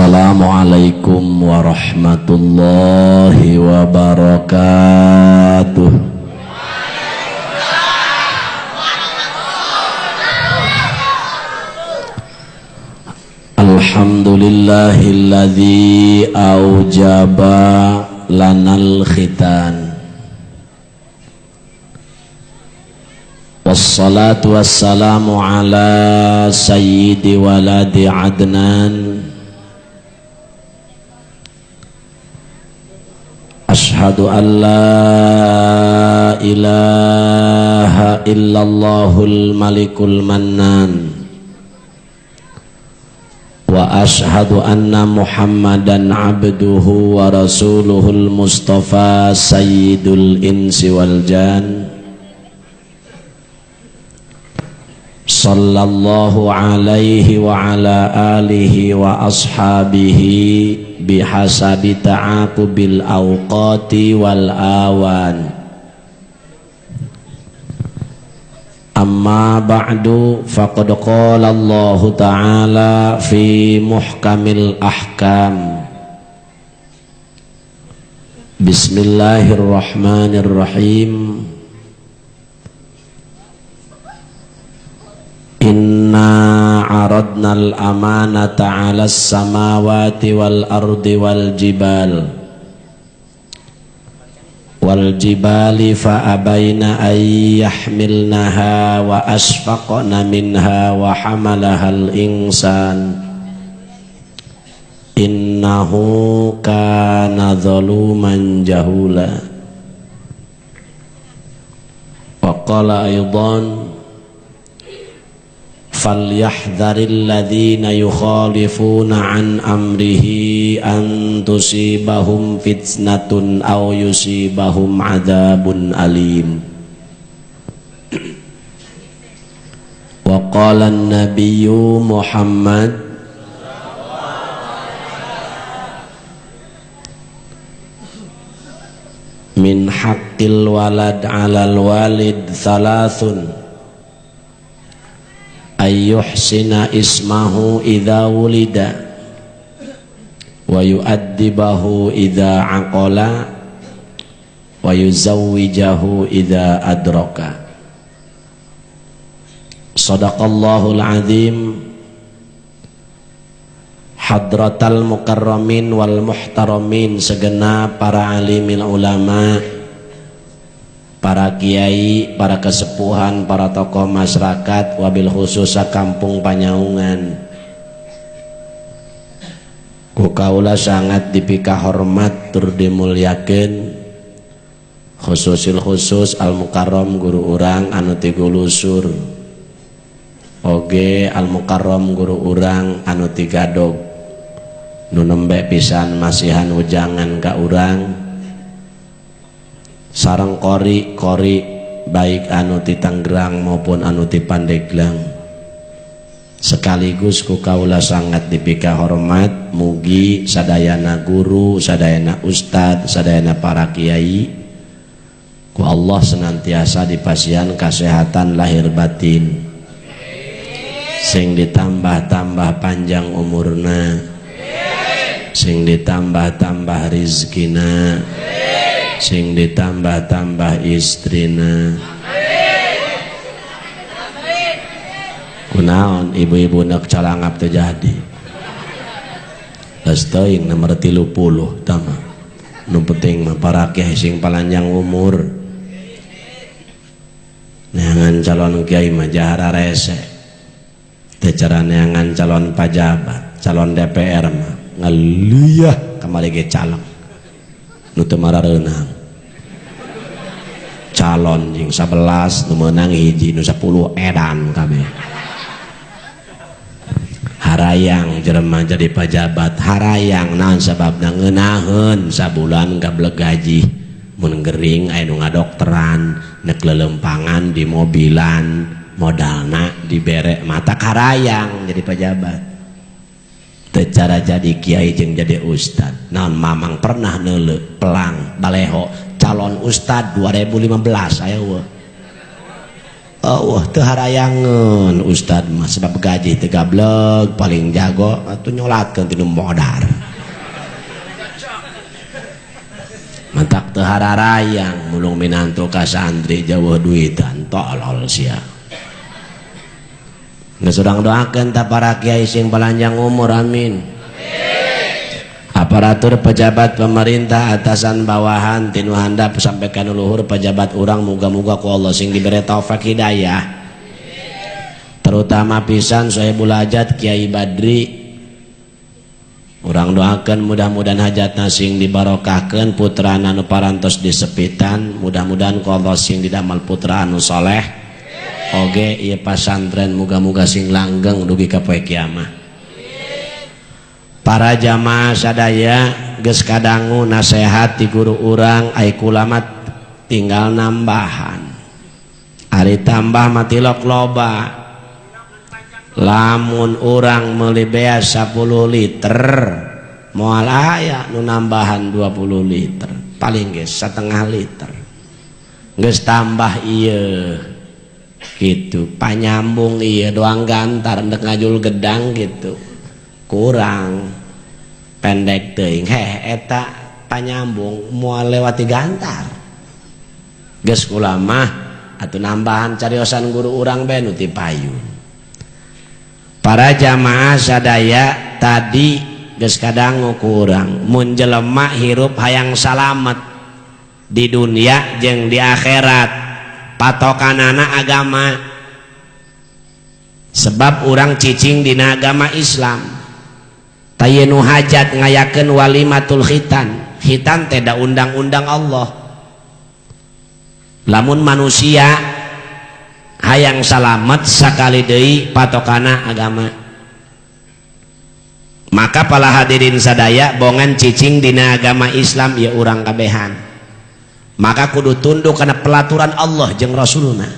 Assalamualaikum warahmatullahi wabarakatuh. Alhamdulillahilladzi aujaba lanal khitan. Wassalatu wassalamu ala sayyidi waladi Adnan. Ashhadu an la ilaha illallahul malikul mannan. Wa ashhadu anna Muhammadan abduhu wa rasuluhul mustafa sayyidul insi wal jan. Sallallahu alaihi wa ala alihi wa ashabihi bihasabi ta'aqubil awqati wal awan. Amma ba'du, faqad qala Allahu ta'ala fi muhkamil ahkam. Bismillahirrahmanirrahim. Inna aradnal amanata 'alas samawati wal ardi wal jibal wal jibali fa abaina ay yahmilnaha wa asfaqna minha wa hamalahal insan innahu kana zaluman jahula. Wa qala aidan falyahdharil ladzina yukhalifuna an amrihi an tusibahum fitnatun aw yusibahum adzabun alim. Wa qala an-nabiyyu Muhammad min haqqil walad 'alal walid thalathun ayyuhsina ismahu idza wulida wa yu'addibahu idza aqala wa yuzawwijahu idza adraka. Sadaqallahul azim. Hadratal mukarramin wal muhtaramin, segenap para alimil ulama, para kiai, para kesepuhan, para tokoh masyarakat, wabil khusus kampung Panyaungan. Ku kaula sangat dipika hormat tur dimulyakeun, khususil khusus al mukarram guru urang anu tigulusur, oge al mukarram guru urang anu tigadog, nu nembe pisan masihan ujangan ka urang, sareng kori-kori baik anu ti Tangerang maupun anu ti Pandeglang. Sekaligus ku kaula sangat dipika hormat, mugi sadayana guru, sadayana ustad, sadayana para kiai ku Allah senantiasa dipasihan kesehatan lahir batin, sing ditambah-tambah panjang umurna, sing ditambah-tambah rizkina, sing ditambah-tambah istrina. Kunaon ibu-ibu nek calangap teu jadi. Geus teuing nomor 30 tama. Nu penting mah para kiai sing palanjang umur. Neangan calon kiai mah jahara rese. Teu cara neangan calon pajabat, calon DPR mah ngeluyah kamari ge calon. Nu teu marareunang calon jeung 11 nu meunang hiji, nu 10 edan kabeh. Harayang jelema jadi pajabat, harayang naon sababna ngeunaheun sabulan gablek gaji, mun gering aya nu ngadokteran, nek lelempangan di mobilan, modalna dibere mata harayang jadi pajabat. Cara jadi kiai jeung jadi ustad. Naon mamang pernah neuleuh pelang baleho calon ustad 2015 aya eueuh. Wah teu harayangeun ustad mah sebab gaji teu gableg paling jago atuh nyolatkeun tinu modar. Mantak teu hararayang mulung minantu ka santri jauh duitan tolol sia. Geus urang doakeun ta para kiai sing palanjang umur amin. Aparatur pejabat pemerintah atasan bawahan tinu handap sampai ka nu luhur pejabat urang muga-muga ku Allah sing dibere taufik hidayah. Terutama pisan Sohibul Hajat Kiai Badri. Urang doakeun mudah-mudahan hajatna sing dibarokahkeun, putrana nu parantos disepitan mudah-mudahan ku Allah sing didamel putra anu soleh. Oge ieu pasantren muga-muga sing langgeng dugi ka poe kiamah. Para jamaah sadaya geus kadangu nasehat ti guru urang ai kula mah tinggal nambahan. Ari tambah mah tilok loba. Lamun urang meuli beas 10 liter moal aya nu nambahan 20 liter, paling geus setengah liter. Geus tambah ieu gitu, panyambung ieu doang gantar ndek ngajul gedang gitu. Kurang pendek teuing heh eta panyambung moal lewati gantar. Geus kula mah atuh nambahan cariosan guru urang bae nu ti payun. Para jamaah sadaya tadi geus kadangu ku urang mun jelema hirup hayang salamet di dunia jeung di akhirat patokanana agama. Sebab urang cicing dina agama Islam. Tayenu hajat ngayakeun walimatul khitan. Khitan teh da undang-undang Allah. Lamun manusia hayang salamet sakali deui patokana agama. Maka pala hadirin sadaya bongan cicing dina agama Islam ya urang kabehan. Maka kudu tunduk kana pelaturan Allah jeung Rasulna.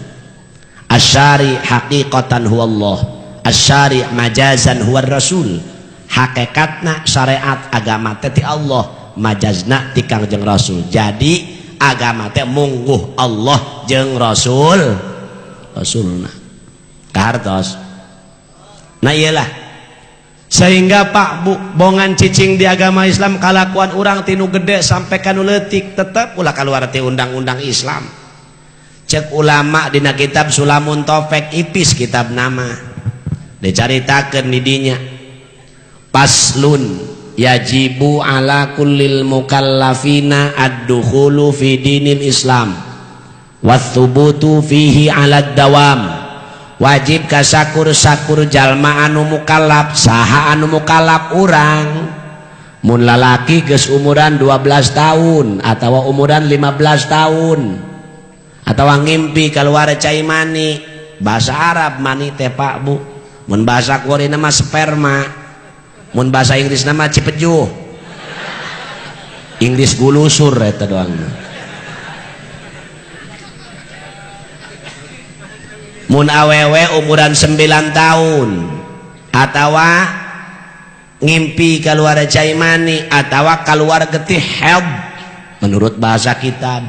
Asyari haqiqatan huwallah, asyari majazan huwar rasul. Hakikatna syariat agama teh ti Allah, majazna ti Kangjeng Rasul. Jadi agama teh mungguh Allah jeung Rasul Rasulna. Kahartos. Nah iyalah. Sehingga Pak Bu bongan cicing di agama Islam kalakuan urang tinu gede sampai kanu leutik tetep ulah kaluar ti undang-undang Islam. Cek ulama dina kitab Sulamun Taufik ipis kitab nama. Dicaritakeun di dinya. Paslun yajibu ala kullil mukallafina ad-dukhulu fi dinil Islam wathubutu fihi ala dawam. Wajib kasakur-sakur jalma anu mukallaf, saha anu mukallaf urang mun lalaki geus umuran 12 tahun atawa umuran 15 tahun atawa ngimpi keluar cai mani, bahasa Arab mani teh Pak Bu, mun bahasa Korea mah sperma, mun bahasa Inggris nama cipejuh, Inggris gulusur eta doang. Mun awewe umuran 9 tahun atawa ngimpi keluar cai mani atawa keluar getih haid menurut bahasa kitab,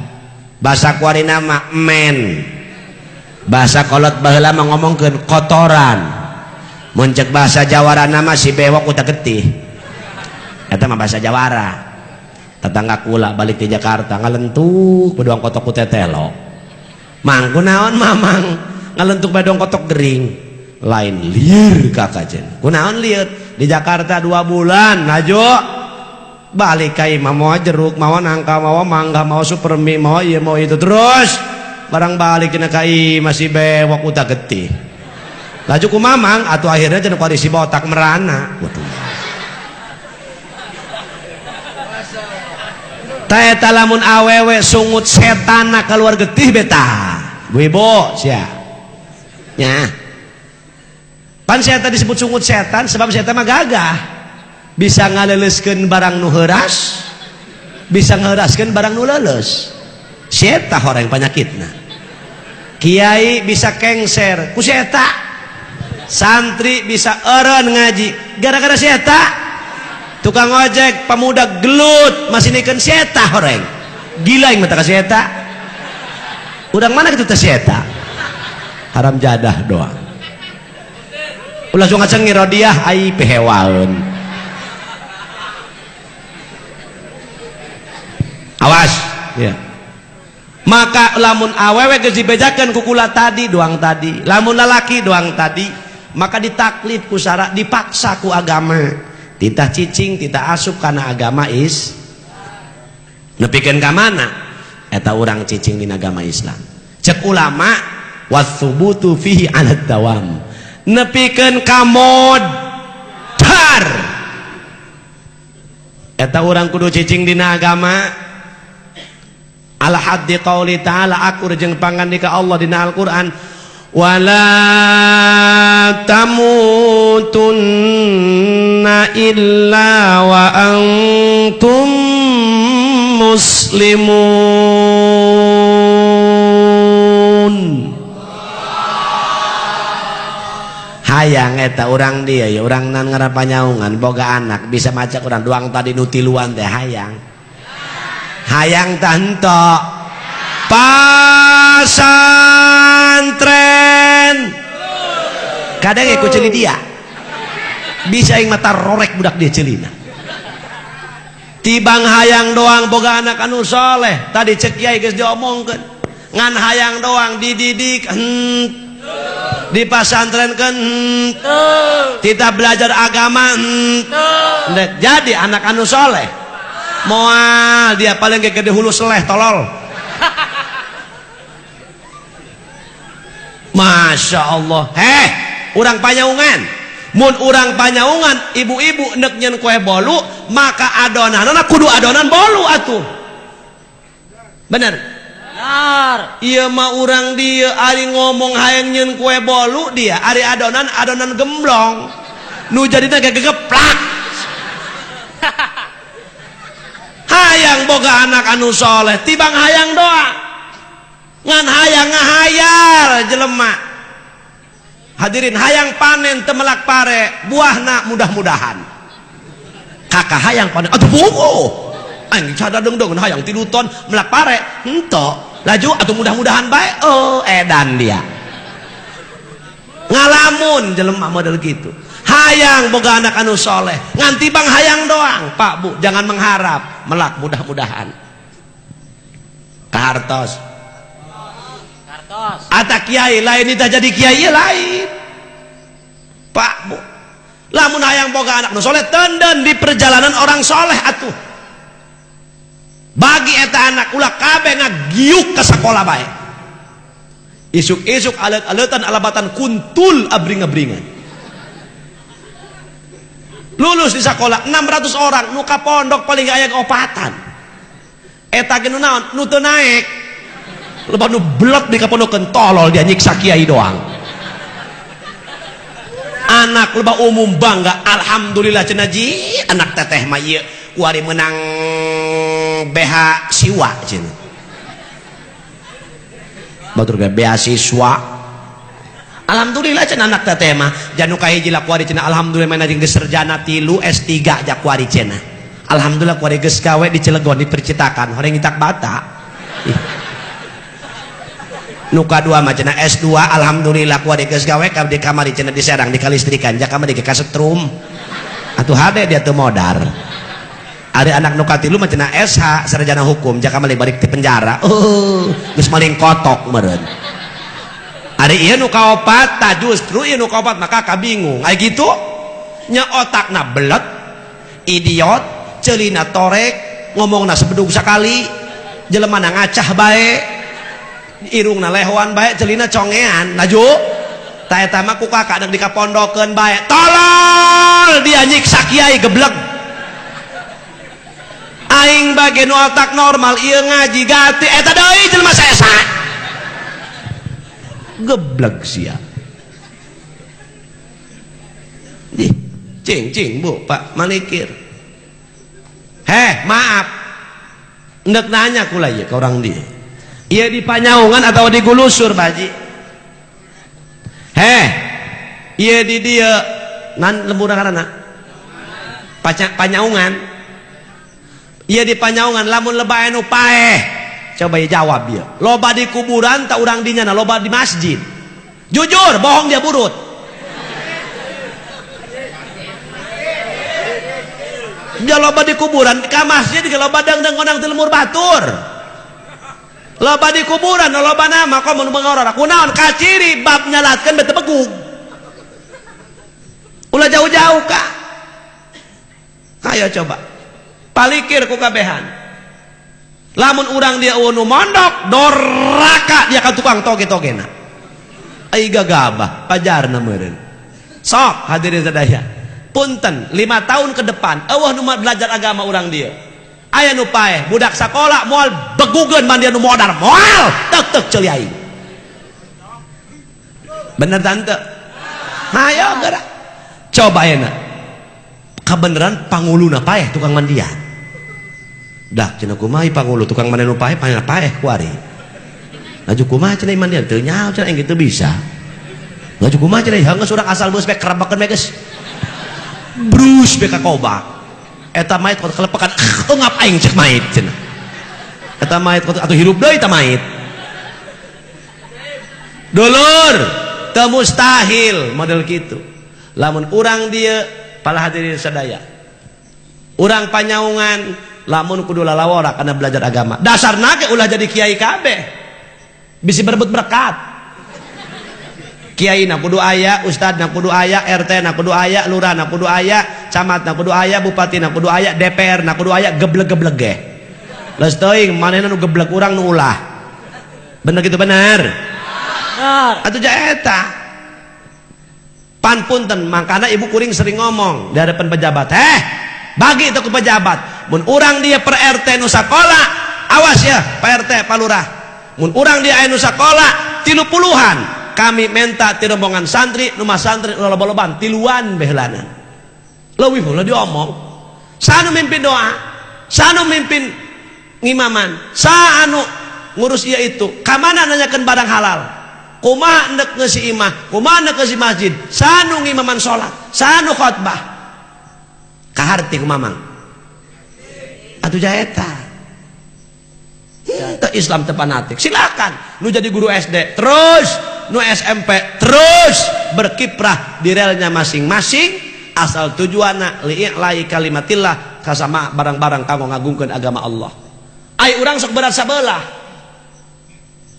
bahasa kuari nama men, bahasa kolot baheula mah ngomongkeun kotoran, mun cek bahasa Jawara nama si bewok uta getih, eta mah bahasa Jawara. Tetangga kula balik di Jakarta ngalentuk bedoang kotok ku tetelo, mang kunaon mamang ngalentuk bedong kotok gering, lain lieur kakajen kunaon lieur di Jakarta 2 bulan laju balik ka imah mawa jeruk mawa nangka mawa mangga mawa supermi mawa ieu mawa itu terus barang balik dina ka imah si bewok uta getih laju ku mamang atuh akhirnya cenah kuari si botak merana. Waduh ta eta lamun awewe sungut setana keluar getih beta wibo sia nya. Pan setan disebut sungut setan sebab setan mah gagah, bisa ngaleleuskeun barang nu heuras, bisa ngeuraskeun barang nu leuleus. Seta horeng panyakitna. Kiai bisa kengser ku seta, santri bisa eureun ngaji gara-gara seta, tukang ojek pemuda gelut masih nikeun seta horeng. Gila yang mata ka seta. Urang mana kitu teh seta? Haram jadah doang. Ulah langsung ngacengir rodiah ai pehewaeun. Awas ya. Maka lamun awewe geus dibejakeun ku kula tadi doang tadi, lamun lalaki doang tadi, maka ditaklif ku syarat, dipaksa ku agama. Titah cicing, titah asup kana agama is. Nepikeun ka mana? Eta urang cicing dina agama Islam. Cek ulama watsubutu fihi ala dawam. Nepikeun ka modar. Eta urang kudu cicing dina agama. Ala haddi qauli ta'ala akur jeung pangandika Allah dina Al-Qur'an wala tamutunna illa wa antum muslimun. Hayang eta urang dia ya urang nan ngarapanyaungan boga anak bisa maca urang doang tadi nu tiluan teh hayang. Hayang tanto pasantren kadang ikut celi dia bisa yang mata rorek budak dia celina tibang hayang doang boga anak anu soleh tadi cek kiai geus diomongkeun ngan hayang doang dididik di pasantrenkeun tidak belajar agama jadi anak anu soleh moal dia paling gede hulu seleh tolol. Masya Allah. Heh, urang panyaungan. Mun urang panyaungan, ibu-ibu nek nyen kue bolu, maka adonanana kudu adonan bolu atuh. Bener? Benar. Ieu mah urang dieu ari ngomong hayang nyen kue bolu dia, ari adonan adonan gemblong. Nu jadina gegeplak. Hayang boga anak anu soleh tibang hayang doa ngan hayang ngahayal jelema. Hadirin hayang panen temelak pare buahna mudah-mudahan kakak hayang panen atuh buku aing cada dengdeng hayang 3 ton melak pare henteu laju atuh mudah-mudahan bae oh edan dia ngalamun jelema model gitu. Hayang boga anak anu soleh ngan tibang hayang doang pak bu jangan mengharap melak mudah-mudahan kahartos ata kiai lain itu jadi kiai lain pak bu lamun hayang boga anak anu soleh tenden di perjalanan orang soleh atuh bagi eta anak ulah kabeh ngagiuk ke sekolah bae isuk-isuk alet-aletan alabatan kuntul abring-abringan. Lulus di sekolah 600 orang nu ka pondok paling aya opatan. Eta ge nu naon? Nu teu naek. Loba nu belet di ka pondokeun tolol dia nyiksa kiai doang. Anak loba umum bangga alhamdulillah cenah ji anak teteh mah ieu kuari menang BH siwa cenah. Batur ge beasiswa. Alhamdulillah cenah anak teteh mah janu kahiji lah kuari cenah alhamdulillah mana jeung geus sarjana 3 S3 ja kuari cenah. Alhamdulillah kuari geus gawe di Cilegon dipercitakan horeng ngitak bata. Nu kadua mah cenah S2 alhamdulillah kuari geus gawe ka di kamari cenah di Serang di kalistrikan ja kamari ke kasetrum. Atuh hade dia teu modar. Ari anak nu katilu mah cenah SH sarjana hukum ja kamari balik ti penjara. Geus maling kotok meureun. Ari ieu nu kaopat tah justru ieu nu kaopat maka kabingung. Ai kitu nya otakna belet, idiot, ceulina torek, ngomongna sebedug sakali, jelemana ngacah bae, irungna lehoan bae, ceulina congean. Laju tah eta mah ku kakak deuk dikapondokeun bae. Tolol dia nyiksa kiai geblek. Aing bage nu otak normal ieu ngaji gati eta deui jelema saesa. Geblek sia. Ih, cing cing bu pak malikir. Heh maaf, ndek nanya kula ieu ka orang dia. Ieu di Panyaungan atau di Gulusur Pak Haji? Heh, ieu di dieu nan lembur ngaranna? Panyaungan. Ieu di Panyaungan lamun lebah anu paeh. Coba ya jawab ya. Loba di kuburan tak urang dinya, loba di masjid. Jujur, bohong dia burut. Dia loba di kuburan, ka masjid ge loba dangdang konang teu lemur batur. Loba di kuburan, loba nama komo nu mangorora. Kunaon kaciri bab nyalatkeun bete begug. Ulah jauh-jauh ka. Ayo coba. Palikir ku kabehan. Lamun urang dia eueuh nu mondok, doraka dia ka tukang toge-togena. Ai gagabah pajarna meureun. Sok hadirin sadaya. Punten 5 tahun ke depan eueuh nu belajar agama urang dieu. Aya nu paeh budak sakola moal begugeun mandian nu modar moal tek-tek ceuli aing. Bener tante? Hayo geura. Coba ayeuna. Kabeneran panguluna paeh tukang mandian. Dah cenah kumaha pangulu tukang mandian nu paeh paeh kuari. Laju kumaha cenah mandian teu nyaho cenah aing teu bisa. Laju kumaha cenah geus urang asal beus bae kerebekeun bae geus. Brus bae ka kobak. Eta mayit kot kelepekan ungap aing cek mayit cenah. Eta mayit kot atuh hirup deui eta mayit. Dulur, teu mustahil model kitu. Lamun urang dieu pala hadirin sadaya. Urang panyaungan lamun kudu lalawora kana belajar agama. Dasarna ge ulah jadi kiai kabeh. Bisi berebut berkat. Kiai na kudu aya, ustad na kudu aya, RT na kudu aya, lurah na kudu aya, camat na kudu aya, bupati na kudu aya, DPR na kudu aya, geblek-geblek ge. Leus teuing manehna nu geblek urang nu ulah. Bener gitu bener? Bener. Atuh ja eta. Pan punten makana ibu kuring sering ngomong di hadapan pejabat, bagi itu ke pejabat. Mun urang dia per RT nu sakola, awas ya Pak RT, Pak Lurah. Mun urang dia aya nu sakola 30-an, kami minta ti rombongan santri, nu mah santri ulah loba-loban, tiluan behelanan. Leuwih ulah diomong. Sanu mimpin doa, sanu mimpin ngimaman, sanu ngurus ieu itu. Ka mana nanyakeun barang halal? Kumaha endek ngeusi imah, kumaha endek ngeusi masjid, sanu ngimaman salat, sanu khotbah. Kaharti ku mamang. Atuh jaeta. Teu Islam teu fanatik. Silakan nu jadi guru SD terus, nu SMP terus berkiprah di relnya masing-masing asal tujuanna li'i'lai kalimatillah kasama barang-barang kanggo ngagungkeun agama Allah. Ai urang sok berat sabelah.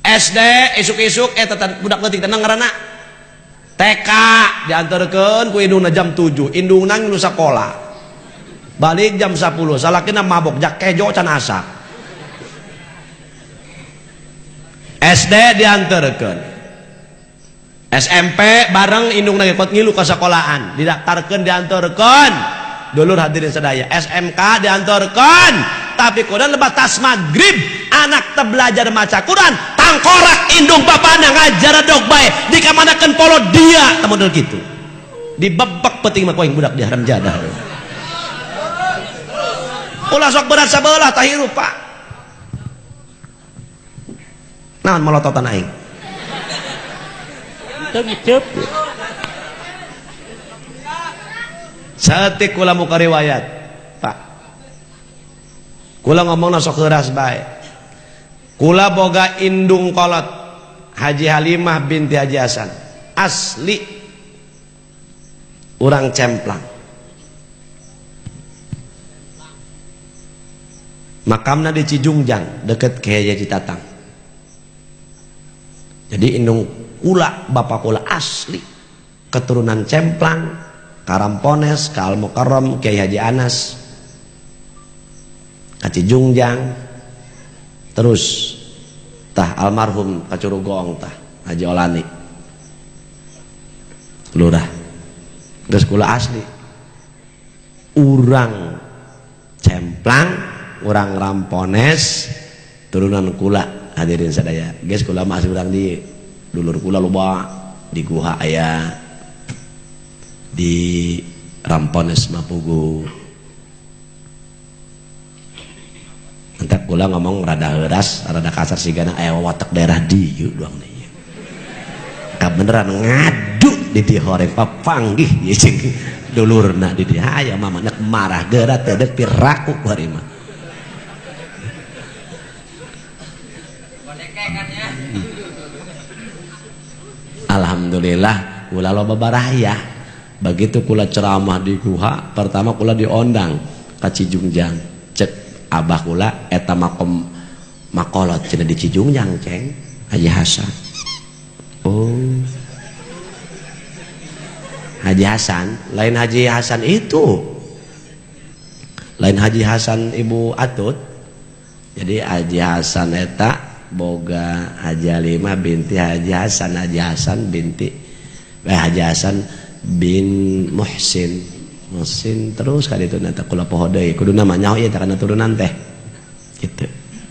SD isuk-isuk eta budak leutik tenang ngaranna. TK diantarkeun ku indungna jam 7, indungna ngilu sakola. Balik jam 10, salakina mabok jak kejo can asak. SD diantarkeun. SMP bareng indungna ge kot ngilu ka sekolahan, didaftarkeun diantarkeun. Dulur hadirin sadaya, SMK diantarkeun, tapi kudu lebat tas magrib, anak teu belajar maca Quran, tangkorak indung bapana ngajar dog bae, dikamanakeun polo dia, teu model kitu. Dibebek penting mah ku aing budak di haram jadah. Ulah sok berat sabelah tah hirup, Pak. Naon molototan aing? Teu ngiceup. Saeutik kula muka riwayat, Pak. Kula ngomongna sok heuras bae. Kula boga indung kolot Haji Halimah binti Haji Hasan. Asli urang Cemplang. Makamna di Cijungjang deket Kiai Haji Tatang. Jadi indung kula, bapak kula asli keturunan Cemplang, Karampones, Kal Mukarram, Kiai Haji Anas, ka Cijungjang, terus tah almarhum ka Curugong tah Haji Olani. Lurah. Geus kula asli. Urang Cemplang, urang Rampones, turunan kula hadirin sadaya. Geus kula masih urang di dulur kula loba di Guha aya, di Rampones Mapugu. Entak kula ngomong rada heuras, rada kasar sigana aya wawatek daerah dieu doang nih. Kabeneran ngadu di dieu horeng papanggih ieu jeung dulurna di dieu. Aya mama nek marah geura teu deuk piraku ku hari mah. Alhamdulillah kula loba baraya. Begitu kula ceramah di guha, pertama kula diondang ka Cijungjang. Cek abah kula eta makom makolot cenah di Cijungjang ceng Haji Hasan. Oh. Haji Hasan, lain Haji Hasan itu. Lain Haji Hasan Ibu Atut. Jadi Haji Hasan eta boga Haji Halimah binti Haji Hasan, Haji Hasan binti Haji Hasan bin Muhsin. Muhsin terus kali itu nanti kula poho deui kudu namanya ieu teh kana turunan teh. Gitu.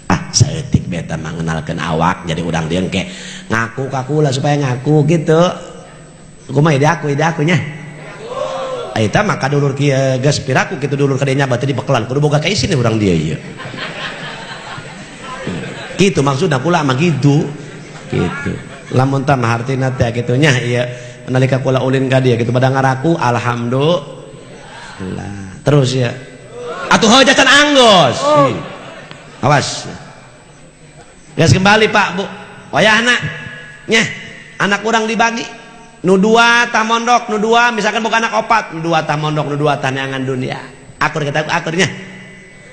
Ah, saeutik beta mengenalkeun awak jadi urang dieu engke ngaku ka kula supaya ngaku gitu. Kumaha ide aku nya. Eta maka dulur kieu geus piraku kitu dulur kadenya batu dibekelan kudu boga kaisin urang dieu ieu. Gitu maksudna kula mah gitu. Gitu. Lamun tah mah hartina teh kitu nya ieu nalika kula ulin ka dieu kitu pada ngaraku alhamdulillah. Terus ya. Atuh heuh can anggos. Oh. Awas. Geus kembali Pak Bu. Wayahna nya anak urang dibagi. Nu dua tah mondok, nu dua misalkan bukan anak opat, nu dua tah mondok, nu dua tah neangan dunia. Akur kita akurnya.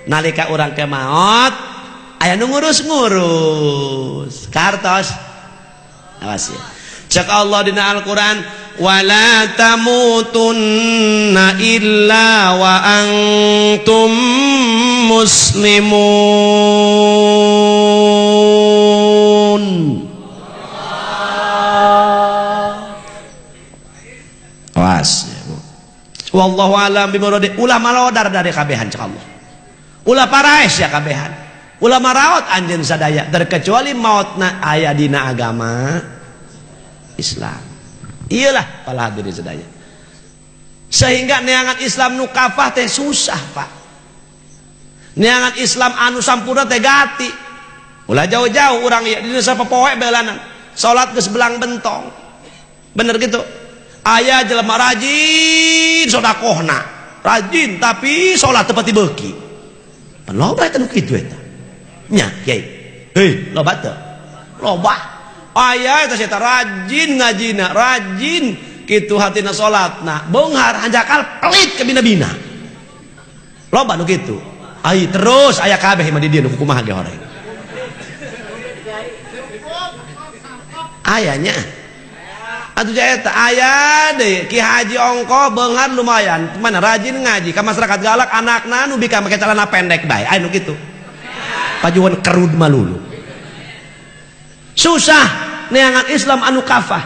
Nalika urang ke maot aya nu ngurus-ngurus. Kartos. Awas ya. Cek Allah dina Al-Qur'an, wala tamutunna illa wa antum muslimun. Awas. Wallahu alam bimuradi. Ulah malodar dari kabehan cek Allah. Ulah paraes ya kabehan. Ulah maraot anjeun sadaya terkecuali mautna aya dina agama Islam. Iyalah para hadirin sadaya. Sehingga neangan Islam nu kafah teh susah, Pak. Neangan Islam anu sampurna teh gati. Ulah jauh-jauh urang ieu dina sapopoe belanan. Salat geus belang bentong. Bener gitu. Aya jelema rajin sodakohna, rajin tapi salat teu pati beuki. Pan loba eta nu kitu eta. Nya, kiai. Heuh, loba teu? Loba. Aya eta sia rajin ngajina, rajin kitu hatina salatna, beunghar hanjakal pelit ke bina-bina. Loba nu kitu. Ai terus aya kabeh mah di dieu nu kumaha ge horeng. Ayanya. Atuh eta aya deui Ki Haji ongko beunghar lumayan, mana rajin ngaji ka masyarakat galak anakna nu bika make celana pendek bae. Aya nu kitu. Pajuan kerud malulu. Susah neangan Islam anu kafah.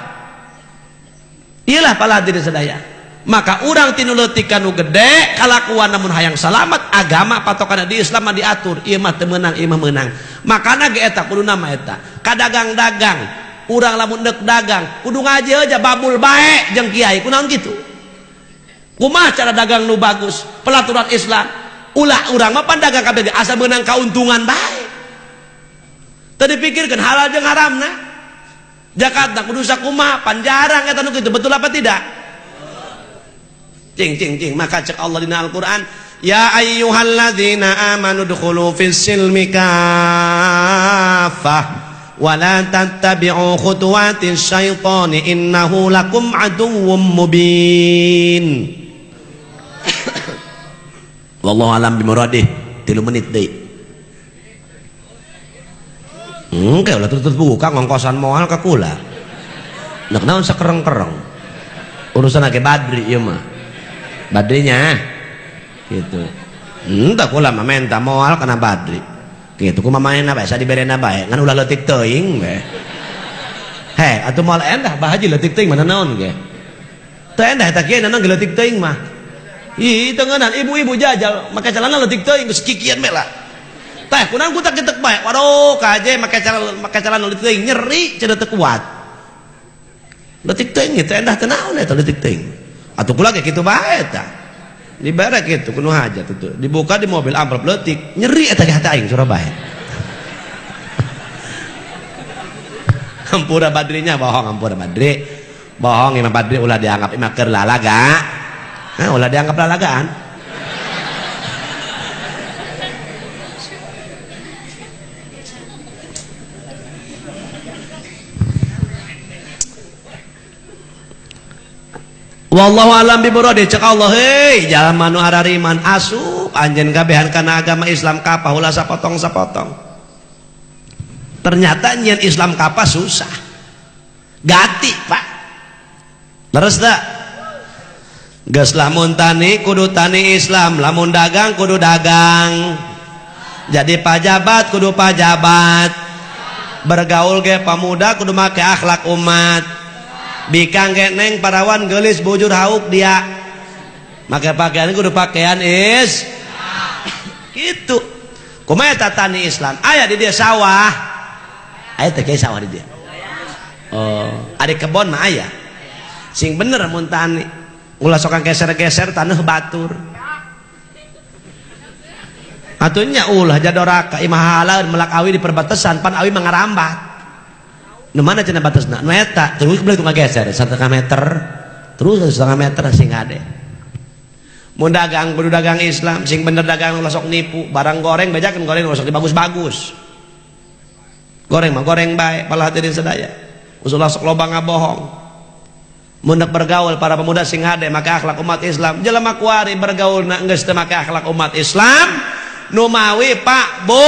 Iyalah para hadirin sadaya. Maka urang tinu leutik kanu gede kalakuan namun hayang salamat agama patokan di Islam mah diatur ieu mah teu meunang ieu mah meunang. Makana ge eta kudu nama eta. Kadagang-dagang urang lamun deuk dagang kudu ngaji aja babul bae jeung kiai kunaon kitu. Kumaha cara dagang nu bagus pelaturan Islam. Ulah urang mah pan dagang kabeh asa meunang kauntungan bae. Teu dipikirkeun halal jeung haramna. Jakarta kudu sakumaha pan jarang eta nu kitu betul apa tidak? Cing cing cing maka cek Allah dina Al-Qur'an ya ayyuhalladzina amanu dukhulu fis silmi kaffah wa la tattabi'u khutuwatis syaitani innahu lakum aduwwum mubin. Wallahu alam bimuradih. 3 menit deui. Engke ulah terus buka ngongkosan moal ka kula. Nek naon sakereng-kereng. Urusan age Badri ieu mah. Badrinya gitu. Entah kula mah menta moal kana Badri. Gitu kumaha maenna bae sadiberena bae ngan ulah leutik teuing we. Heh, atuh moal endah bah haji leutik teuing mana naon ge. Teu endah eta kieu naon ge leutik teuing mah. Ih, teu ngeunan ibu-ibu jajal make celana leutik teuing geus kikian mela. Teh kunaon ku tak kitek bae. Waduh, kaje make celana leutik teuing nyeri cenah teu kuat. Leutik teuing teu endah teu naon eta leutik teuing. Atuh kula ge kitu bae eta. Dibere kitu kudu hajat itu. Dibuka di mobil amplop leutik, nyeri eta ge hate aing Surabaya. Ampura Badrinya bohong, ampura Badri. Bohong Imam Badri ulah dianggap imah keur lalaga. Nah, ulah dianggap lalagaan. Wallahu alam bi muradi cek Allah heuy jalma nu arariman asup anjeun kabehan kana agama Islam kapah ulah sapotong-sapotong. Ternyata nyian Islam kapah susah. Gati, Pak. Leres teu? Geus lamun tani kudu tani Islam, lamun dagang kudu dagang. Jadi pajabat kudu pajabat. Bergaul ge pamuda kudu make akhlak umat. Bikang ge neng parawan geulis bujur hauk dia. Make pakaian kudu pakaian is. Gitu. Kumaha eta tani Islam? Aya di dia sawah. Aya teh sawah di dia. Oh, ada kebon mah aya. Sing bener mun tani. Ulah sokan geser-geser taneuh batur. Atunya ulah jadoraka imah halaeun melak awi di perbatasan pan awi mangarambat. Nu mana cenah batasna? Nu eta terus beulah ngageser 1,5 meter. Terus 1,5 meter sing ade. Mun dagang kudu dagang Islam, sing bener dagang ulah sok nipu, barang goreng bejakeun goreng ulah sok dibagus-bagus. Goreng mah goreng bae, pala hadirin sadaya. Ulah sok loba ngabohong. Mun bergaul para pemuda sing hade maka akhlak umat Islam. Jelema kuari bergaulna geus teu make akhlak umat Islam, nu mawi Pak, Bu,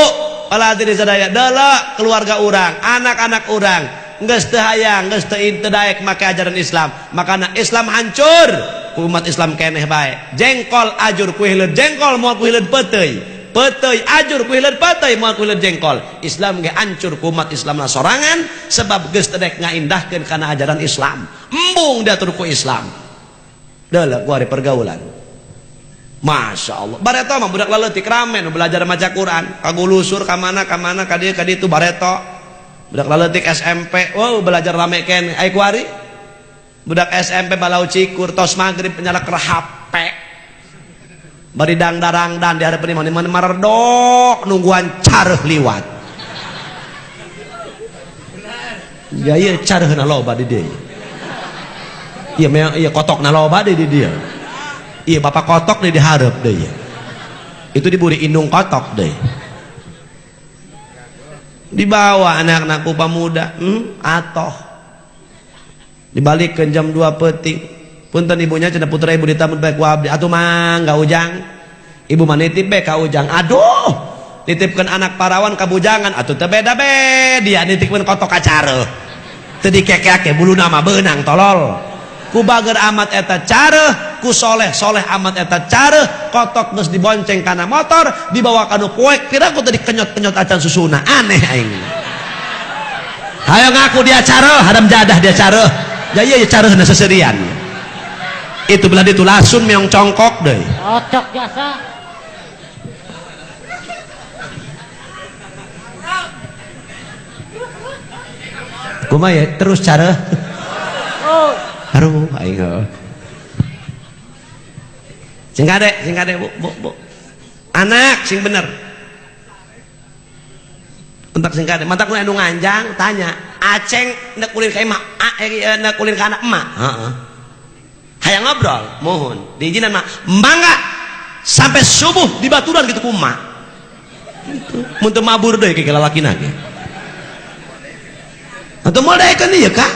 pala hadirin sadaya, deuleu keluarga urang, anak-anak urang geus teu hayang, geus teu daek make ajaran Islam. Makana Islam hancur, ku umat Islam keneh bae. Jengkol ajur ku hileud jengkol moal ku hileud peuteuy. Peuteuy ajur ku hileud peuteuy moal ku hileud jengkol. Islam ge hancur ku umat Islam sorangan sebab geus teu daek ngaindahkeun kana ajaran Islam. Embung diatur ku Islam. Deuleu kuari pergaulan. Masya Allah. Bareto mah budak leutik rame nu belajar maca Quran, kagulusur ka mana ka mana ka dieu ka ditu bareto. Budak leutik SMP, wow belajar rame keneh. Ai kuari budak SMP balau cikur tos magrib nyalak HP. Bari dang-darang dan di hadapan imam imam maredok nungguan careuh liwat. Ya ieu careuhna loba di dieu. Ieu ieu kotokna loba di dieu. Ieu bapak kotok di hareup deui. Itu diburi indung kotok deui. Dibawa anak-anak ku pamuda, atoh. Dibalikeun jam 2 peuting. Punten ibunya cenah putra ibu ditamun bae ku abdi. Atuh mangga Ujang. Ibu mah nitip bae ka Ujang. Aduh, nitipkeun anak parawan ka bujangan atuh teu beda be dia nitipkeun kotok ka careuh. Teu dikekeake buluna mah beunang tolol. Ku bager amat eta careuh, ku soleh-soleh amat eta careuh, kotok geus dibonceng kana motor, dibawa ka nu poek, piraku teu dikenyot-kenyot acan susuna. Aneh aing. Hayo ngaku dia careuh, haram jadah dia careuh. Ya ieu careuhna seserian. Itu belah ditu lasun meong congkok deh. Cocok jasa. Kumaha ya terus cara. Aduh aing heuh. Sing kade Bu, Bu, Bu. Anak sing bener. Entak sing kade, mantak nu nganjang tanya, "Aceng nek ulin ka imah, nek ulin ka anak emak?" Heeh. Hayang ngobrol, mohon diizinan mak, mangga sampai subuh di baturan gitu kumak. Gitu. Mun teu mabur deui ke lalakina ge. Atuh moal daekeun ieu ka?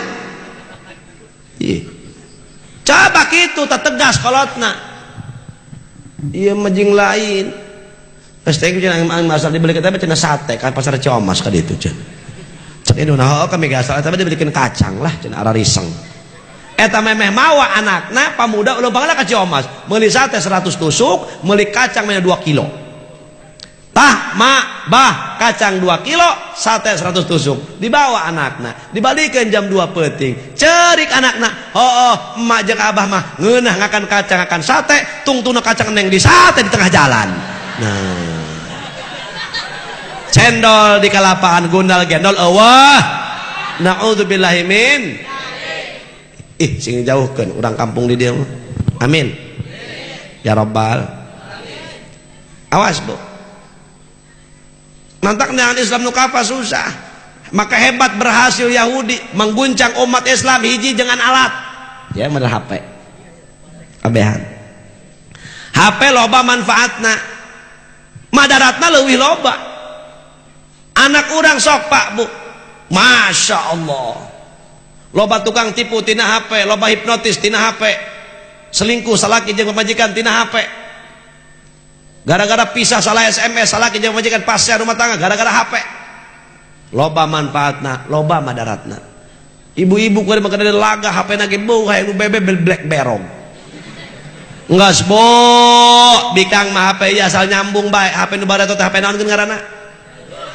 Ieu. Coba kitu tah tegas kolotna. Ieu mah jeung lain. Geus teh cenah asal dibeli teh cenah sate ka pasar Ciomas ka ditu cenah. Cek induna heuh kami ge asal eta dibelikeun kacang lah cenah arariseng. Eta memeh mawa anakna pamuda ulah bangla ka Ciomas meuli sate 100 tusuk meuli kacang mena 2 kilo. Tah ma bah kacang 2 kilo sate 100 tusuk dibawa anakna dibalikeun jam 2 peuting cerik anakna hooh emak jeung abah mah ngeunah ngakan kacang ngakan sate tungtuna kacang neng di sate di tengah jalan. Nah cendol di kalapaan gundal gendol eueuh naudzubillahi min. Ih sing jauhkeun urang kampung di dieu mah. Amin. Ya rabbal. Awas Bu. Mantak neangan Islam nu kafa susah. Maka hebat berhasil Yahudi mengguncang umat Islam hiji dengan alat. Ya model HP. Kabehan. HP loba manfaatna. Madaratna leuwih loba. Anak urang sok Pak Bu. Masya Allah. Loba tukang tipu tina HP, loba hipnotis tina HP. Selingkuh salaki jeung pamajikan tina HP. Gara-gara pisah salah SMS salaki jeung pamajikan pasea rumah tangga gara-gara HP. Loba manfaatna, loba madaratna. Ibu-ibu kuari mah kada laga HP na ge beuh hayang nu bebe black berong. Enggeus bo, bikang mah HP ieu asal nyambung bae, HP nu bareto teh HP naon keun ngaranna?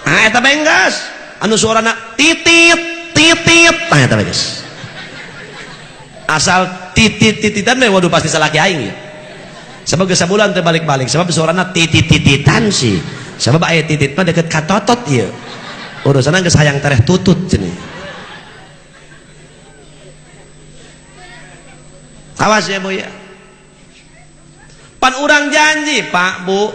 Ah eta bae enggeus. Anu suarana titit titit, tah eta bae geus. Asal titit-tititan bae waduh pasti salaki aing ya. Sebab geus sabulan teu balik-balik, sebab suarana titit-tititan sih. Sebab aya titit mah deket ka totot ieu. Urusanna geus hayang tereh tutut cenah. Awas ya Bu ya. Pan urang janji Pak Bu,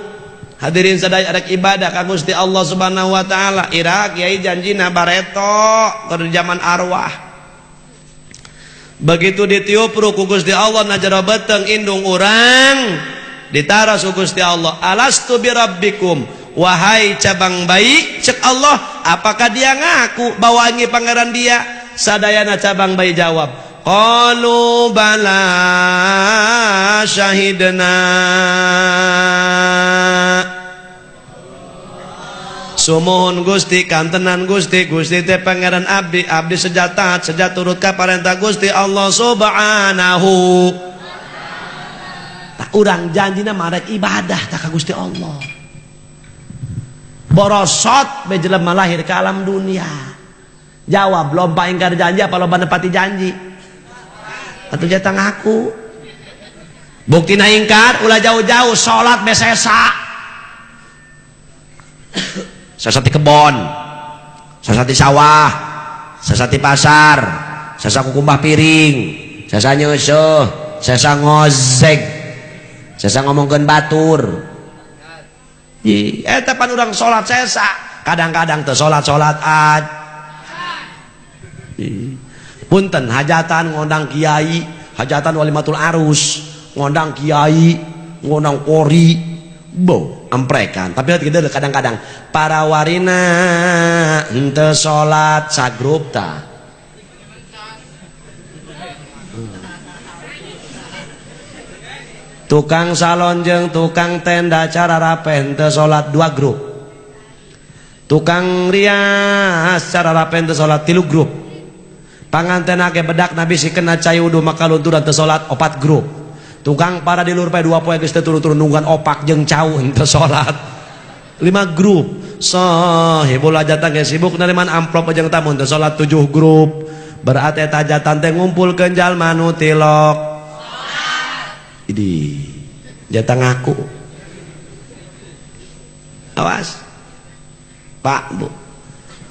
hadirin sadaya arek ibadah ka Gusti Allah Subhanahu wa taala. Ira kiai janjina bareto keur zaman arwah. Begitu ditiup ku Gusti Allah na jero beuteung indung urang, ditaros ku Gusti Allah, alastu birabbikum, wahai cabang bayi, cek Allah, apakah dia ngaku bahwa ini pangeran dia? Sadayana cabang bayi jawab, qalu bala syahidna. Sumuhun Gusti, kantenan Gusti, Gusti teh pangeran abdi, abdi sejataat, sejat turut ka parentah Gusti Allah Subhanahu. Tak urang janjina marek ibadah tak ka Gusti Allah. Borosot be jelema lahir ke alam dunia. Jawab, lomba ingkar janji apa lomba nepati janji? Atuh jatah ngaku. Buktina ingkar ulah jauh-jauh salat besesa. Sesa di kebon, sesa di sawah, sesa di pasar, sesa kukumbah piring, sesa nyeusuh, sesa ngozeg, sesa ngomongkeun batur. Eta pan urang salat sesa, kadang-kadang teu salat-salat ad. Punten hajatan ngondang kiai, hajatan walimatul arus, ngondang kiai, ngondang kori, bo amprekan. Tapi kita kadang-kadang para warina henteu salat sagrup ta. Tukang salon jeung tukang tenda cara rape henteu salat 2 grup. Tukang rias cara rape henteu salat 3 grup. Panganten ake bedak nabi si kena cai wudu maka lunturan teu salat 4 grup. Tukang para di luar 2 poe geus teu turun-turun nungguan opak jeung cau henteu salat 5 grup. Sahibul hajatan ge sibuk nariman amplop jeung tamu henteu salat 7 grup. Berarti eta hajatan teh ngumpulkeun jalma nu tilok. Idi jatah ngaku. Awas Pak Bu.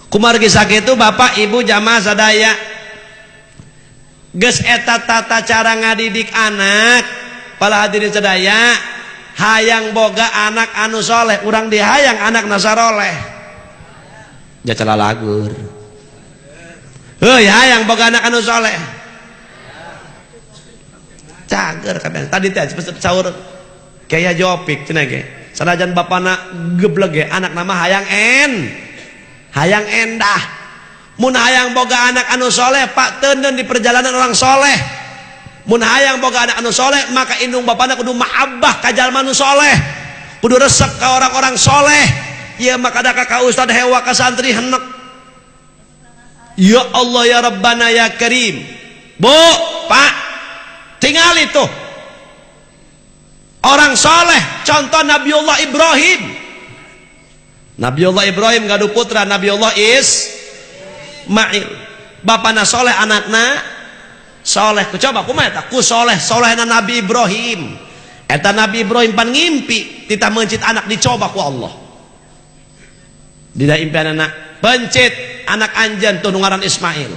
Kumargi sakitu Bapak Ibu jamaah sadaya, geus eta tata cara ngadidik anak. Para hadirin sadaya, hayang boga anak anu soleh, urang dihayang anak nasaroleh. Jacala lagur. Heuy, hayang boga anak anu soleh. Cager kabeh. Tadi teh sahur kaya jopik cenah ge. Sanajan bapana gebleg ge, anak nama hayang en. Hayang endah. Mun hayang boga anak anu soleh, Pak teuneun di perjalanan orang soleh. Mun hayang boga anak anu soleh, maka indung bapana kudu mahabbah ka jalma nu soleh. Kudu resep ka orang-orang soleh. Ieu maka da ka ustad hewa ka santri henek. Ya Allah ya Rabbana ya Karim. Bu, Pak, tinggal itu orang soleh, contoh Nabiullah Ibrahim. Nabiullah Ibrahim gaduh putra Nabiullah Ismail. Bapana soleh, anakna soleh. Coba kumaha eta? Ku soleh solehna Nabi Ibrahim. Eta Nabi Ibrahim pan ngimpi titah meuncit anak dicoba ku Allah. Dina impian anak pencit anak anjeun tuh nu ngaran Ismail.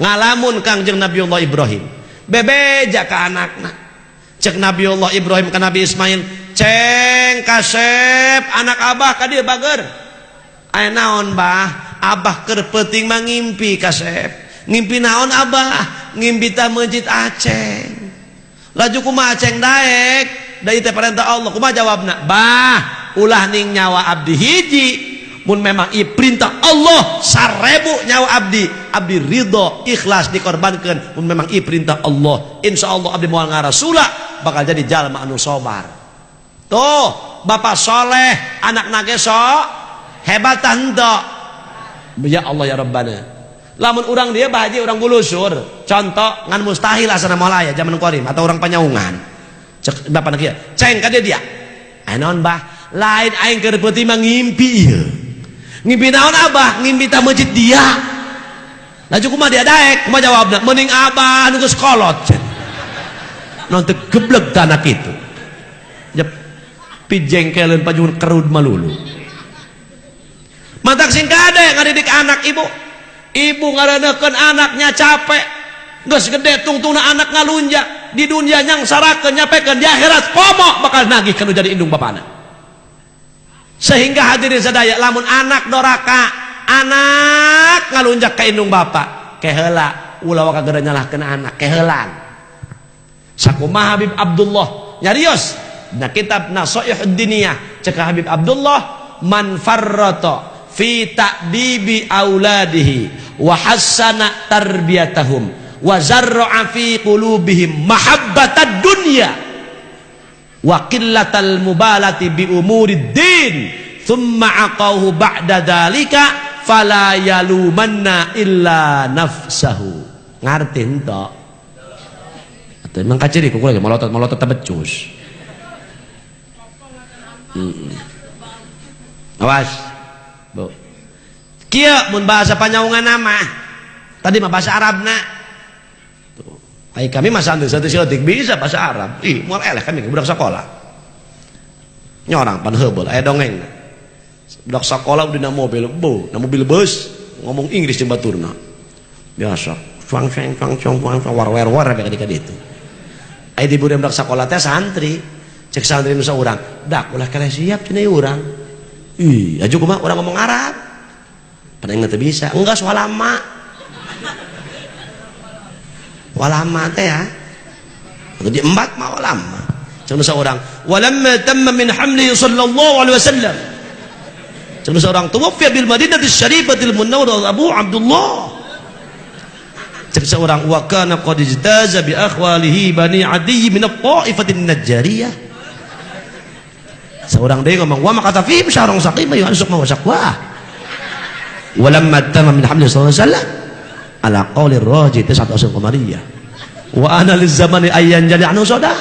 Ngalamun Kangjeng Nabiullah Ibrahim. Bebeja ka anakna. Cek Nabiullah Ibrahim ka Nabi Ismail, ceng kasep anak abah ka dieu bager. Aya naon bah? Abah keur peuting mah ngimpi kasep. Ngimpi naon abah? Ngimpi tah meuncit aceng. Laju kumaha aceng daek? Da ieu teh perintah Allah. Kumaha jawabna? Bah, ulah ning nyawa abdi hiji, Mun memang ieu perintah Allah 1000 nyawa abdi, abdi ridho ikhlas dikorbankeun. Mun memang ieu perintah Allah, insyaallah abdi moal ngarasula bakal jadi jalma anu sabar. Tuh, bapak soleh, anak nage so hebat henteu. Ya Allah ya Rabbana. Lamun urang dia bahagia urang gulusur. Contoh ngan mustahil asana moal aya zaman qadim atau urang panyaungan. Cek bapak kieu, ceng ka dia. Aya naon bah? Lain aing keur peuting mah ngimpi ieu. Ngimpi naon abah? Ngimpi ta masjid dia. Laju kumaha dia daek? Kumaha jawabna? Mending abah nu geus kolot. Non teu gebleg tanah kitu. Jep pijengkeleun pajungan kerud malulu. Matak sing kade ngadidik anak ibu. Ibu ngareuneukeun anaknya capek. Geus gede tungtungna anak ngalunjak. Di dunia nyangsarakeun nyapekeun di akhirat komo bakal nagih kanu jadi indung bapana. Sehingga hadirin sadaya lamun anak doraka, anak ngalunjak ka indung bapa, keheula ulah waka geura nyalahkeun anak, kehelan. Sakumaha Habib Abdullah nyarios dina kitab Nasaihud Diniyah, cek Habib Abdullah man farrata fi ta'dibi auladihi wa hassana tarbiyatahum wa zarra'a fi qulubihim mahabbatad dunya wa qillatal mubalati bi umurid din thumma aqahu ba'da dzalika fala yalumanna illa nafsahu. Ngarti henteu? Atuh emang kaciri ku lagi molotot-molotot tebecus. Awas. Bu. Kieu mun bahasa panyaungan mah. Tadi mah bahasa Arabna. Tuh. Ai kami mah santri satu bisa bahasa Arab. Ih, moal eleh kami budak sekolah. Nyorang pan heubeul aya dongeng. Budak sekolah dina mobil, bu, na mobil bus ngomong Inggris jeung baturna. Biasa, cuang ceng cuang cuang cuang war war war bae ka ditu. Ai di budak sekolah teh santri. Cek santri nu saurang, dak ulah keleh siap cenah urang. Ih, aju kumaha urang ngomong Arab. Pan aing teu bisa. Enggak walama. Walama teh ya. Atau di embat mah walama. Cek nu saurang, walamma tamma min hamlihi sallallahu alaihi wasallam. Cek nu saurang tuwaffiya bil Madinati syarifatil munawwarah Abu Abdullah. Cek seorang wa kana qad ijtaza bi akhwalihi bani Adi min at-ta'ifatin najjariyah. Seorang dia ngomong wa maqata fihim syahrun saqima yu'ansuq ma wasaqwa. Walamma tamma min hamli sallallahu alaihi wasallam ala qawli raji tis'atu asr qamariyah wa ana lizzamani ayyan jali anhu sada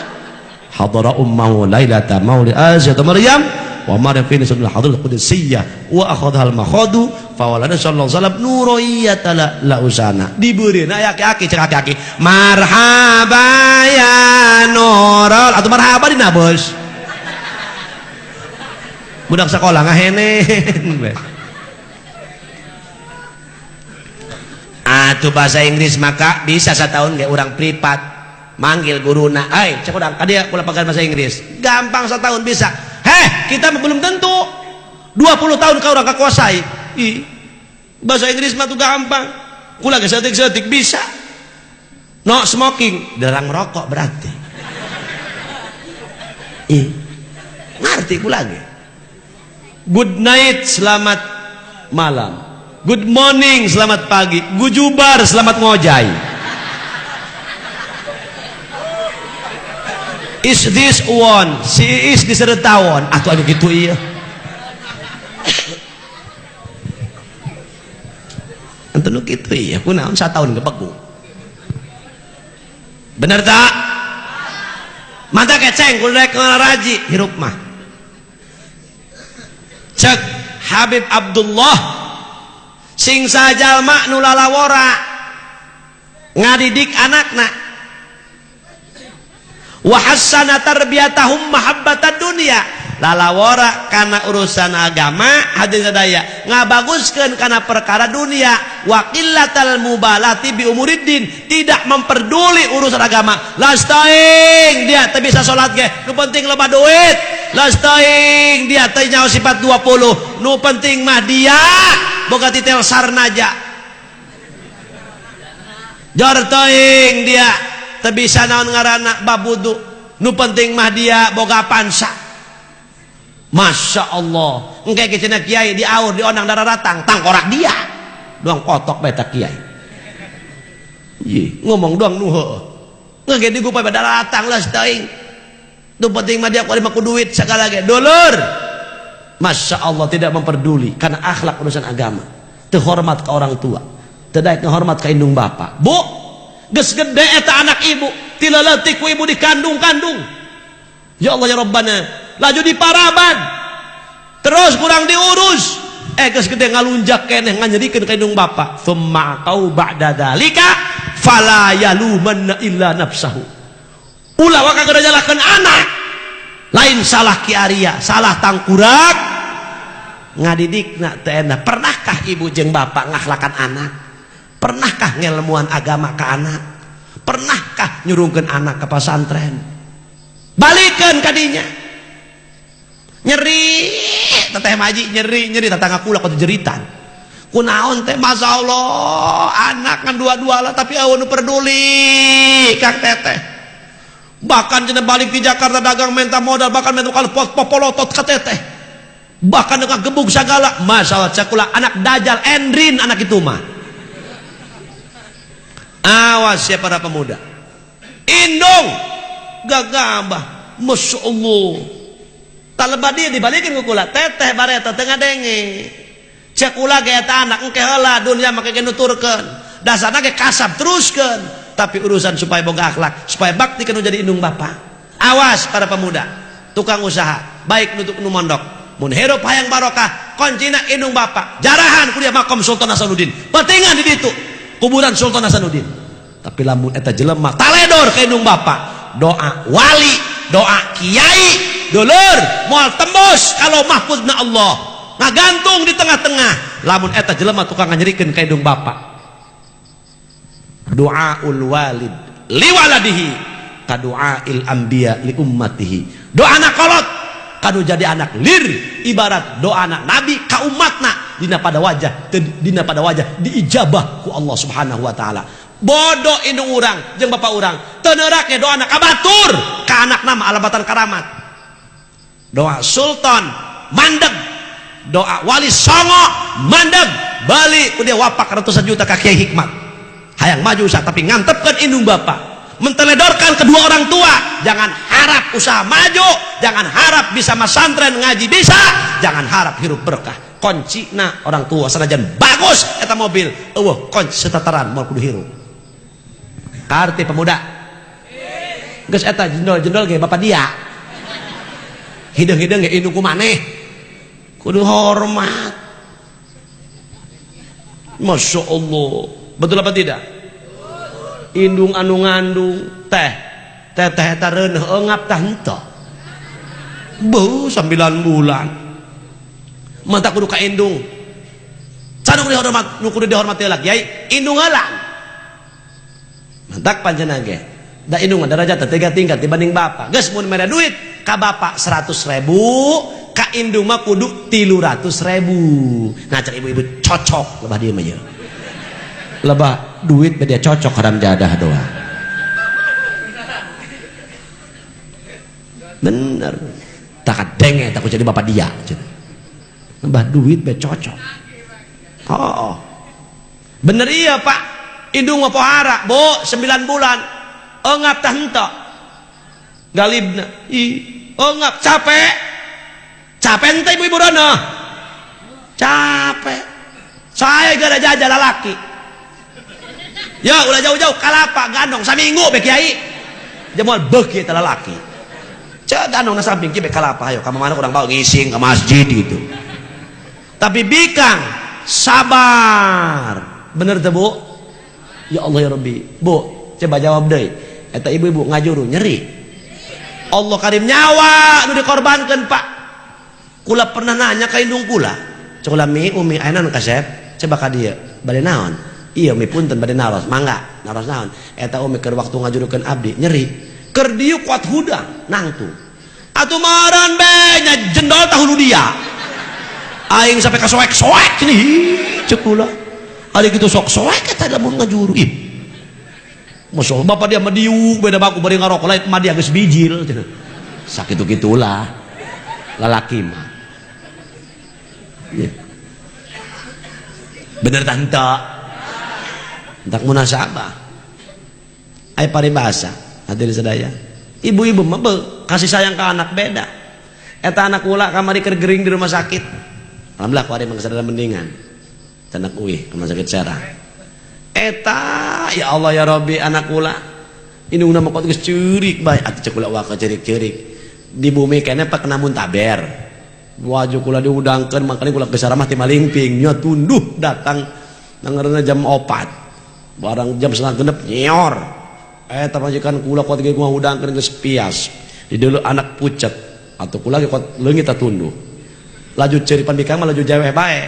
hadara ummahu lailata mauli Asiyah Maryam wa maryam fi nisbul hadratil qudsiyah wa akhadha al makhadu fa walada sallallahu alaihi wasallam nuriyata la usana dibeurina aya aki-aki cek aki-aki marhaba ya nurul atau marhaba dina bos budak sekolah ngahenen. Atuh bahasa Inggris maka bisa setahun ge urang privat manggil guruna, ai cek urang ka dieu kula pakai bahasa Inggris gampang setahun bisa. Heh, kita belum tentu 20 tahun ka urang kakuasai. Ih, bahasa Inggris mah tuh gampang. Kula ge saeutik-saeutik bisa. No smoking, dilarang merokok berarti. Ih, ngerti kula ge. Good night, selamat malam. Good morning, selamat pagi. Gujubar, selamat ngojai. Is this one? Si is disertawon. Atuh anu kitu ieu. Atuh nu kitu ieu, kunaon sataun gebegu. Bener tak? Mantap keceng kudu rek ngaraji hirup mah. Cek Habib Abdullah sing sajalma nu lalawora ngadidik anakna wa hassana tarbiyatahum mahabbatad dunya lalawora kana urusan agama hadirin sadaya ngabaguskeun kana perkara dunia wa qillatal mubalati bi umuriddin tidak memperduli urusan agama lastaing dia teu bisa salat ge nu penting loba duit lastaing dia teu nyaho sifat 20 nu penting mah dia boga titel sarnaja jor teuing dia teu bisa naon ngaranna babudu nu penting mah dia boga pansa. Masya Allah, engke ge cenah kiai diaur dionang darah ratang, tangkorak dia. Doang kotok bae ta kiai. Ye, ngomong doang nu heueuh. Engke digupai darah ratang lah teuing. Nu penting mah dia kuari mah ku duit sagala ge. Dulur. Masya Allah tidak memperduli karena akhlak urusan agama. Teu hormat ka orang tua, teu daek ngahormat ka indung bapa. Bu, geus gede eta anak ibu, ti leutik ku ibu dikandung-kandung. Ya Allah ya Rabbana, laju diparaban. Terus kurang diurus. Geus gede ngalunjak keneh nganyerikeun ka indung bapa. Tsumma qau ba'da dzalika fala yalumanna illa nafsahu. Ulah waka geura nyalahkeun anak. Lain salah Ki Arya, salah tangkurak ngadidikna teu enak. Pernahkah ibu jeung bapak ngakhlakan anak? Pernahkah ngelmuan agama ka anak? Pernahkah nyurungkeun anak ke pesantren? Balikeun ka dinya. Nyeri teteh maji nyeri tetangga kula kudu jeritan. Kunaon teh masyaallah anak kan dua-dua lah tapi eueuh nu peduli kang teteh. Bahkan cenah balik di Jakarta dagang minta modal bahkan minta kalau popolotot ka teteh. Bahkan dengan gebuk segala masalah cakula anak dajal endrin anak itu mah. Awas ya para pemuda. Indung gagabah Masya Allah. Talebah dia dibalikin ku kula teteh bareta teu ngadenge. Cek kula ge eta anak engke heula dunya make ge nuturkeun. Dasarna ge kasab teruskeun. Tapi urusan supaya boga akhlak, supaya bakti kanu jadi indung bapa. Awas para pemuda, tukang usaha, baik nutuk nu mondok. Mun hirup hayang barokah, kuncina indung bapa. Jarahan ku dia makom Sultan Hasanuddin. Pentingan di ditu kuburan Sultan Hasanuddin. Tapi lamun eta jelema taledor ka indung bapa, doa wali, doa kiai, dulur moal tembus kalau mahfuzna Allah. Ngagantung di tengah-tengah. Lamun eta jelema tukang nganyerikeun ka indung bapa. Doaul walid liwaladihi ka doail anbiya li ummatihi. Doa anak kolot kanu jadi anak lir ibarat doa anak nabi ka umatna dina pada wajah dina pada wajah diijabah ku Allah Subhanahu wa taala. Bodoh indung urang jeung bapa urang teu neurak ge doa anak ka batur ka anakna mah alabatan karamat. Doa sultan mandeg, doa wali songo mandeg, bali ku dia wapak ratusan juta ka Kiai Hikmat. Hayang maju usaha tapi ngantepkeun indung bapa, menteledorkan kedua orang tua. Jangan harap usaha maju, jangan harap bisa masantren ngaji bisa, jangan harap hirup berkah. Kuncina orang tua sanajan bagus eta mobil, eueuh kunci setataran moal kudu hirup. Karti pemuda. Geus eta jendol-jendol ge bapa dia. Hideung-hideung ge indung ku maneh. Kudu hormat. Masya Allah. Betul apa tidak? Indung anu ngandung teh teteh eta reuneuh eungap tah henteu. Beuh 9 bulan. Mantap kudu ka indung. Can kudu dihormat, nu kudu dihormati heula kiai, indung heula. Mantak panjenengan ge. Da indung mah derajat teh 3 tingkat dibanding bapa. Geus mun mere duit ka bapa 100.000, ka indung mah kudu 300.000. Nah cek ibu-ibu cocok lebah dieu mah ieu. Lebah duit beda cocok haram jadah doang. Bener. Tak denge takut jadi bapak dia. Lebah duit beda cocok. Oh, oh. Bener iya pak. Indung mah pohara, bu 9 bulan. Engap tah henteu. Galibna. I, engap capek. Capek henteu ibu-ibu rono. Capek. Saya gak ada jajah lalaki. Ya ulah jauh-jauh kalapa gandong saminggu be kiai. Jemual beuki eta lalaki. Cek gandong na samping ki be kalapa ayo ka mana urang bawa ngising ke masjid gitu. Tapi bikang sabar. Bener teu Bu? Ya Allah ya Rabbi. Bu, coba jawab deui. Eta ibu-ibu ngajuru nyeri. Allah karim nyawa nu dikorbankeun Pak. Kula pernah nanya ka indung kula. Cek kula mi umi aya naon kasep? Coba ka dieu. Bade naon? Iya umi punten bade naros, mangga naros naon? Eta umi keur waktu ngajurukeun abdi nyeri. Keur dieu kuat hudang nangtung. Atuh maran be nya jendol tahulu dia. Aing sampai ka soek-soek nih cek kula. Ari kitu sok soek eta lamun ngajuru. Ih. Masyaallah bapak dia mah diuk beda baku bari ngarokok lain mah dia geus bijil. Sakitu-kitulah. Lalaki mah. Ya. Bener tante. Entak munasabah. Aya paribasa hadirin sadaya. Ibu-ibu mah kasih sayang ke anak beda. Eta anak kula kamari keur gering di rumah sakit. Alhamdulillah kuari mah sadaya mendingan. Canak uih rumah sakit Serang. Eta ya Allah ya Rabbi anak kula. Indungna mah geus ceurik bae atuh cek kula waka ceurik-ceurik. Di bumi keneh pak kena muntaber. Waju kula diudangkeun makanya kula geus saramah ti malingping nya tunduh datang nangareuna jam 4. Barang jam 5:30 nyior. Eta majikan kula kuat ge ngudangkeun geus pias. Di dulu anak pucet atuh kula ge kuat leungit tunduh. Laju ceurik pamikang mah laju jaweh bae.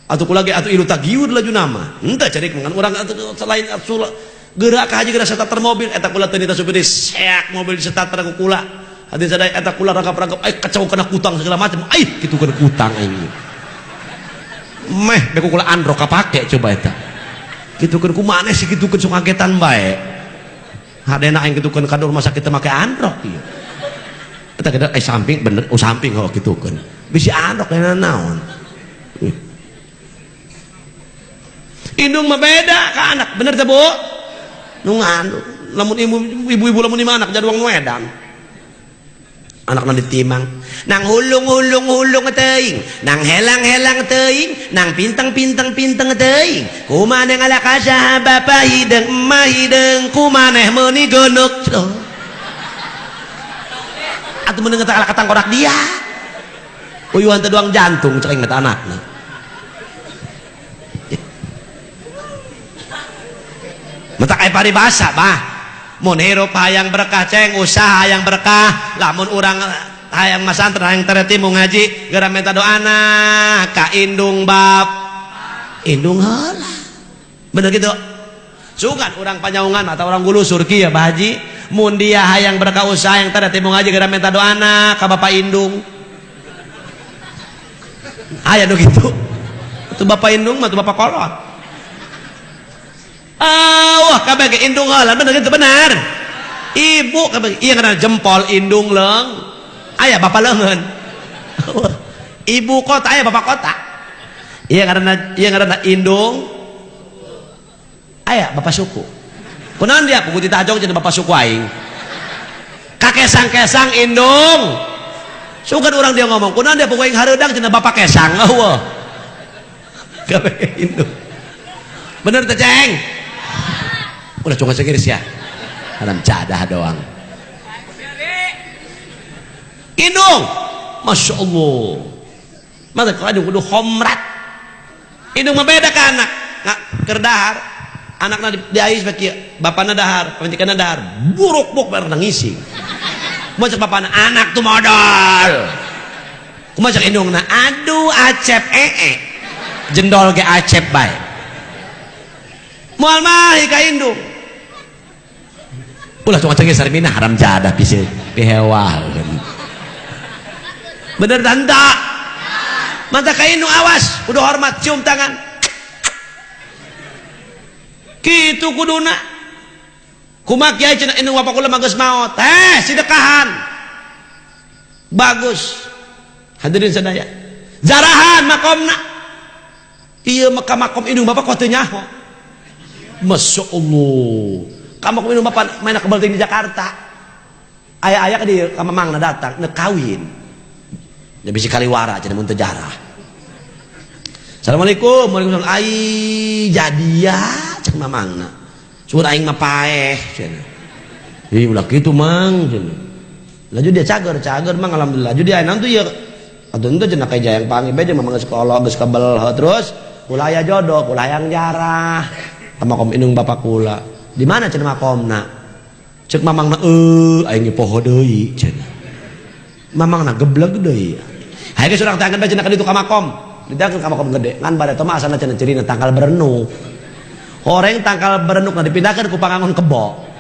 Atuh kula ge atuh ilu tagiud laju nama. Henteu ceurik ngan urang atuh selain atuh gerak ka haji geura starter mobil eta kula teu nita supir seak mobil di starter ku kula. Hadirin sadaya eta kula rangkap-rangkap ai kacau kana kutang segala macam. Ai kitu kana kutang aing. Meh beko kula androk kapake coba eta. Kitukeun ku maneh sih kitukeun sok kagetan bae. Hadena aing kitukeun ka rumah sakit teu make androk ieu. Eta kada ai samping bener, oh samping heuh kitukeun. Bisi androk lain naon. Indung mah beda ka anak, bener teh Bu? Nu nganu, lamun ibu-ibu lamun ima anak jaduang nu edan. Anakna ditimang, nang hulung-hulung-hulung teuing, nang helang-helang teuing, nang pinteng-pinteng-pinteng teuing. Kumaneh ngalaka bapa hideung emah hideung, kumaneh meuni geunuk. Atuh meuni ngetak tangkorak dia. Uyuhan teh doang jantung cek aing mah anakna. Mentak aya paribasa bah. Mun hirup hayang berkah ceng, usaha hayang berkah, lamun urang hayang masantren hayang tereti mau ngaji, geura minta doana ka indung bab. Indung heula. Bener gitu? Sugan urang panyaungan atau urang gulusur kieu Bah Haji, mun dia hayang berkah usaha hayang tereti mau ngaji geura minta doana ka bapak indung. Aya nu kitu. Atuh bapak indung mah tuh bapak kolot. Wah kabeh ge indung heula bener gitu bener. Ibu kabeh ieu ngaranna jempol indung leung. Aya bapak leungeun. Ibu kota aya bapak kota. Ieu ngaranna indung. Aya bapak suku. Kunaon dia puguh ditajong cenah bapak suku aing. Kakesang-kesang indung. Sugan urang dia ngomong, kunaon dia puguh aing hareudang cenah bapak kesang. Eueuh. Kabeh indung. Bener teh ceng? Udah cuma segiris ya. Haram cadah doang. Indung, masya Allah. Mata kau aduh kudu homrat. Indung mah beda ke anak. Nggak kerdahar. Anakna diais baki, bapana dahar, pamajikanna dahar. Buruk buk bar nangisi. Kumaha cek bapana anak tuh modal. Kumaha cek indungna aduh acep ee. Jendol ge acep bae. Moal mah ka indung. Ulah cuma cengeng sarmina haram jadah piseun pihewah. Bener tanta. Mata ka indung awas, kudu hormat cium tangan. Kitu kuduna. Kumaha kiai cenah indung bapak kula mah geus maot. Teh sidekahan. Bagus. Hadirin sadaya. Jarahan makomna. Ieu mah ka makom indung bapak kok teu nyaho. Masya Allah. Kamu minum bapak main ke di Jakarta. Ayah-ayah ke dia, kamu mang datang, nek kawin. Ya bisi kaliwara, jadi mun teu jarah. Assalamualaikum, waalaikumsalam. Ai jadi ya, cek mamangna. Suur aing mah paeh cenah. Ih ulah kitu mang cenah. Laju dia cager mang alhamdulillah. Laju dia ayeuna tuh ieu. Atuh henteu cenah kayak jayang pangi bae jeung mamang geus kolot geus kebel terus ulah aya jodoh, ulah hayang jarah. Sama kom indung bapak kula. Di mana cenah makomna? Cek mamangna aing ge poho deui cenah. Mamangna gebleg deui. Haye geus urang teh angkeun bae cenah ka ditu ka makom. Didatangkeun ka makom gede. Ngan bade mah asana cenah cirina tangkal berenuk. Horeng tangkal berenuk na dipindahkeun ku pangangon kebo.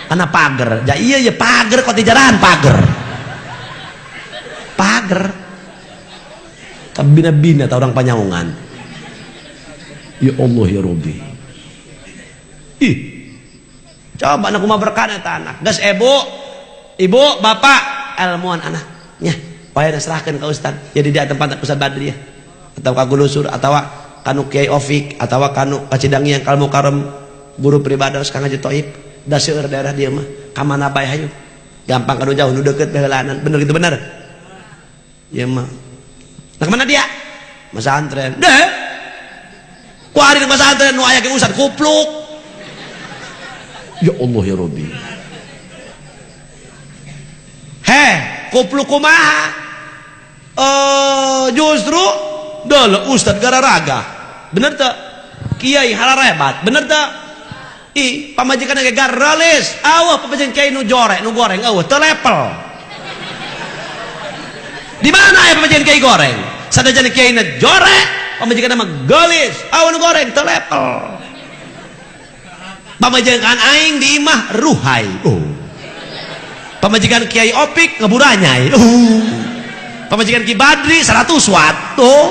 Kana pager. Ja ieu ye pager kok dijarahan pager. Pager. Kabina-bina ta urang panyaungan. Ya Allah ya Rabbi. Ih. Coba anak kumaha berkah eta anak. Geus ibu, ibu, bapak ilmuan anaknya. Wayana serahkeun ka ustad. Jadi dia tempat Ustad Badri ya. Atau ka Gulusur atawa kanu Kiai Ofik atawa kanu Kacidangiang Kal Mukarram guru pribados Kang Haji Toib. Da seueur daerah dia mah. Ka mana bae hayu. Gampang kanu jauh nu deukeut baheulaanan. Bener gitu bener. Ieu mah. Nah kemana dia? Pesantren. Deh. Ku ari di pesantren nu aya ge ustad kupluk. Ya Allah ya Rabbi. Heh, kupluk kumaha? Justru dulu ustad gararaga. Bener teu? Kiai hararebat, bener teu? Ih, pamajikan ge garalis. Awah pamajikan kiai nu jorek, nu goreng eueuh teu level. Di mana aya pamajikan kiai goreng? Sanajan kiai na jorek, pamajikan mah geulis. Awah nu goreng teu level. Pamajikan aing di imah ruhai. Oh. Pamajikan Kiai Opik ngeburanyai. Pamajikan Ki Badri 100 watt. Tuh.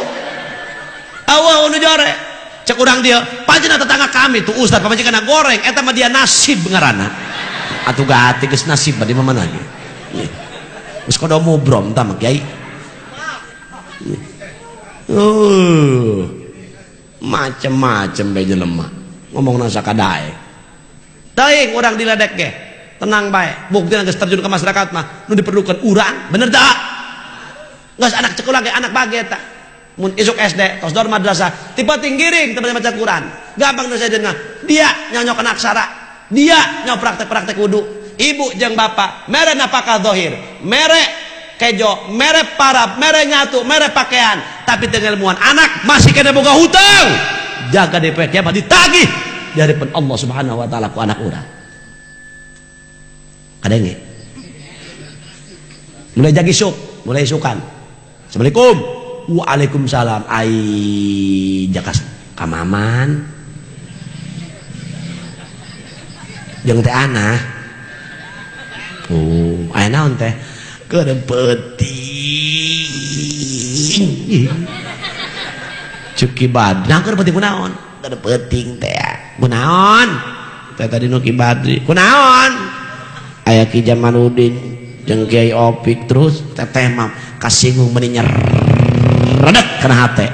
Awah nu jorek. Cek urang dia, panjenengan tetangga kami tuh ustad pamajikan goreng eta mah dia nasib ngaranna. Atuh gati geus nasib badi mah mana ge. Geus kodo mubrom tah mah Kiai. Macem-macem bae jelema. Ngomongna sakadae. Teuing urang diledek ge. Tenang bae, buktina geus terjun ke masyarakat mah nu diperlukan urang, bener teu? Geus anak cek urang ge anak bage eta. Mun isuk SD, tos dor madrasah, tipe tinggiring teu maca Quran. Gampang nu sejenna. Dia nyonyokeun aksara, dia nyaw praktek-praktek wudu. Ibu jeung bapak mere napakah zahir, mere kejo, mere parab, mere nyatu, mere pakaian, tapi teu ngelmuan anak masih kena boga hutang. Jaga DP kiamat ditagih di hadapan Allah Subhanahu wa taala ku anak urang. Kadenge. Mulai jagi suk, mulai isukan. Assalamualaikum. Waalaikumsalam. Ai jakas kamaman. Jeung teh anah. Oh, aya naon teh? Keur peuting. Cuk Ki Badri, nah keur peuting kunaon? Keur peuting teh. Kunaon? Teh tadi nu Ki Badri. Kunaon? Aya Ki Jamaluddin jeung Kiai Opik terus teteh mah kasinggung meuni nyeredet kana hate.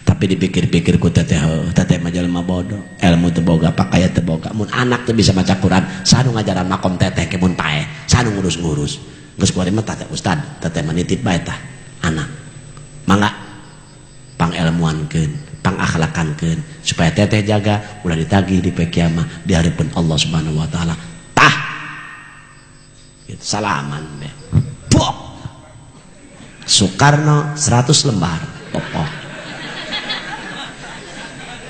Tapi dipikir-pikir ku teteh, teteh mah jelema bodoh, ilmu teu boga, pakaian teu boga. Mun anak teu bisa maca Quran, sanu ngajaran makom teteh ke mun paeh, sanu ngurus-ngurus. Geus kuari mah teh ustad, teteh mah nitip bae tah anak. Mangga pangelmuankeun, pangakhlakankeun supaya teteh jaga ulah ditagih di poe kiamah di hadapan Allah Subhanahu wa taala. Tah. Gitu, salaman deh. Bok. Soekarno 100 lembar tokoh.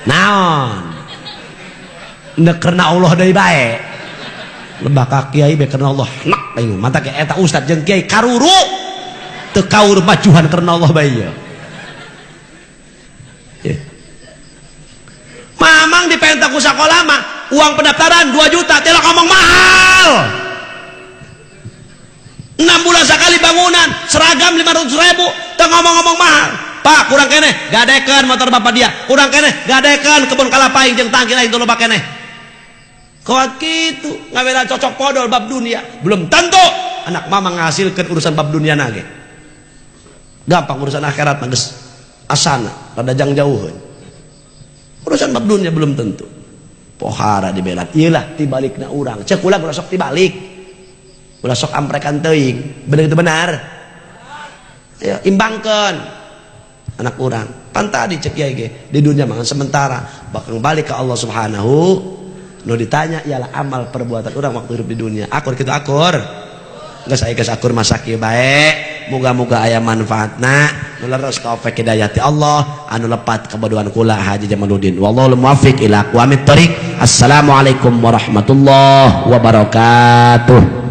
Naon? Nek karena Allah deui bae. Lebah ka kiai be karena Allah. Nak aing mata ke eta ustad jeung kiai karuru. Teu kaur majuhan karena Allah bae ieu. Mamang dipenta ku sakola mah uang pendaftaran 2 juta, teh ngomong mahal. 6 bulan sekali bangunan, seragam 500.000, teu ngomong-ngomong mahal. Pak, kurang keneh, gadekeun motor bapak dia. Kurang keneh, gadekeun kebun kalapa aing jeung tangkil aing teu loba keneh. Kuat kitu, ngabela cocok podol bab dunia. Belum tentu anak mama ngahasilkeun urusan bab dunia nage. Gampang urusan akhirat mah geus asana, rada jang jauheun. Urusan bab dunia belum tentu. Pohara dibela. Iyalah tibalikna urang. Cek ulah ulah sok tibalik. Ulah sok amprekan teuing. Bener itu benar. Ya, imbangkeun anak urang. Pan tadi cek kiai ge di dunia mah sementara, bakal balik ke Allah Subhanahu. Nu ditanya ialah amal perbuatan urang waktu hidup di dunia. Akur kitu akur. Geus aya geus akur masak ieu bae. Moga-moga aya manfaatna. Nu leres taufik hidayah ti Allah, anu lepat kabodohan kula Haji Jamaluddin. Wallahul muwaffiq ila aqwamit thoriq. Assalamualaikum warahmatullahi wabarakatuh.